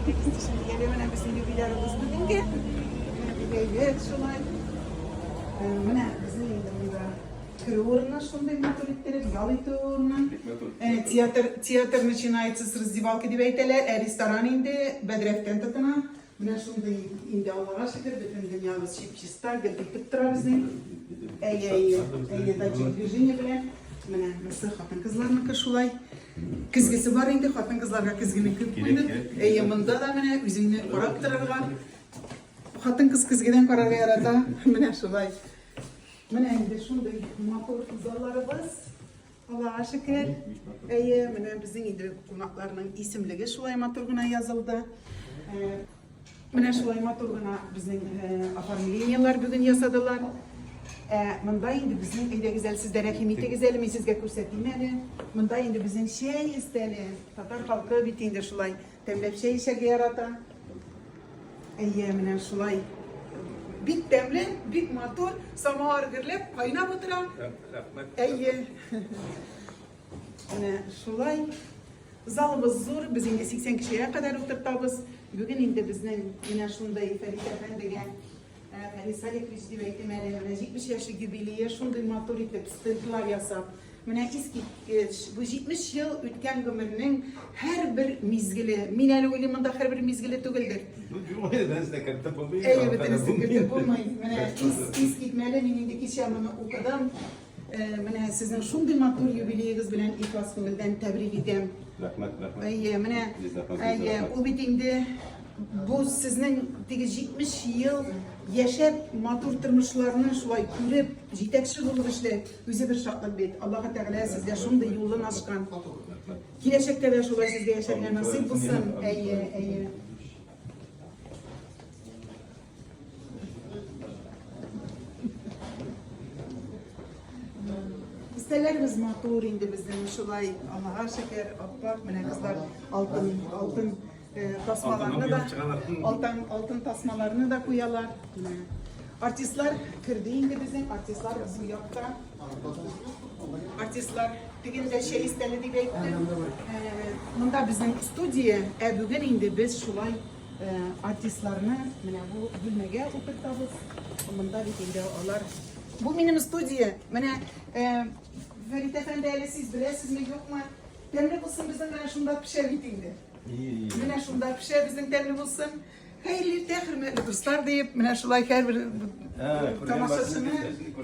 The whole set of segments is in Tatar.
Әйдәгез төшенеп әле менә безнең юбилярыбыз бүгенге. Менә бик әйбәт шулай. Э, менә безнең инде монда керү урыны шундый матур иттереп, ял итү урыны. Бик матур. Э, театр, театр начинается с раздевалки дип әйтәләр, ә ресторан инде бәдрәфтән тотына. Менә шундый инде Аллага шөкер, бөтен дөньябыз чип-чиста, гөлт итеп тора безнең. Әйе, әйе, әйе, датчик движение белән. Менә монысы хатын-кызларныкы шулай. Көзгесе бар инде, хатын-кызларга көзгене күп куйдык. Әйе, монда да менә үзеңне карап торырга. Хатын-кыз көзгедән карарга ярата. Менә шулай. Менә инде шундый матур залларыбыз. Аллага шөкер. Әйе, менә безнең инде кунакларның исемлеге шулай матур гына язылды. Э, менә шулай матур гына безнең э, оформлениеләр бүген ясадылар. Ә монда инде безнең, әйдәгез әле сез дә рәхим итегез әле, мин сезгә күрсәтим әле. Монда инде безнең чәй өстәле. Татар халкы бит инде шулай тәмләп чәй эчәргә ярата. Әйе, менә шулай. Бик тәмле, бик матур, самовар гөрләп, кайнап утыра. Рәхмәт. Әйе. Менә шулай. Залыбыз зур, без инде 80 кешегә кадәр утыртабыз. Бүген инде безнең менә шундый Фәрит әфәндегә, э, Фәрит Салихович дип әйтим әле, менә 70 яшьлек юбилее шундый матур итеп стендлар ясап, Менә искиткеч, бу 70 ел үткән гомернең һәрбер мизгеле. Мин әле уйлыйм, монда һәрбер мизгеле түгелдер. Бөтенесен дә кертеп булмый. Әйе, бөтенесен кертеп булмый. Менә искитмәле, мин инде кичә моны укыдым. Э, менә сезнең шундый матур юбилеегыз белән ихлас күңелдән тәбрик итәм. Рәхмәт, рәхмәт. Әйе, менә әйе, ул бит инде бу сезнең теге 70 ел яшәп, матур тормышларны шулай күреп, җитәкче булып эшләп, Үзе бер шатлык бит. Аллаһы Тәгалә сезгә шундый юлын ачкан. Киләчәктә дә шулай сезгә яшәргә насыйп булсын. Әйе, әйе. Истәләребез матур инде безнең шулай, Аллаһка шөкер, аппак, менә кызлар алтын, алтын Э, тасмаларны да алтын алтын тасмаларны да куялар. Артистлар керде инде безнең, артистлар бу якта. Артистлар тегендә чәй өстәле дип әйтте. Э, монда безнең студия, ә бүген инде без шулай э, артистларны менә бу бүлмәгә утыртабыз. Монда бит инде алар. Бу минем студия. Менә Фәрит әфәнде, әле сез беләсезме, юкмы? Тәмле булсын безнең менә шунда пешә бит инде. Менә шунда пешә безнең тәмле булсын. Хәерле иртә, хөрмәтле дуслар диеп, менә шулай һәрбер тамашачыны,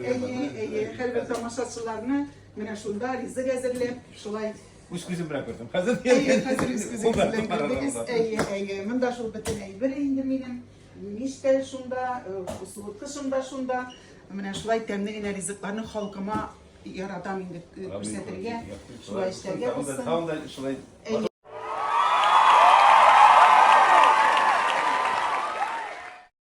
әйе, әйе, һәрбер тамашачыларны менә шунда ризык әзерләп, шулай Үз күзем белән күрдем. Хәзер Әйе, хәзер үз күзегез белән күрдегез. Әйе, әйе. Монда шул бөтен әйбер инде минем. Мич тә шунда, суыткычым да шунда. Менә шулай тәмле генә ризыкларны халкыма яратам инде күрсәтергә, шулай эшләргә булсын. Тагын да шулай Әйе.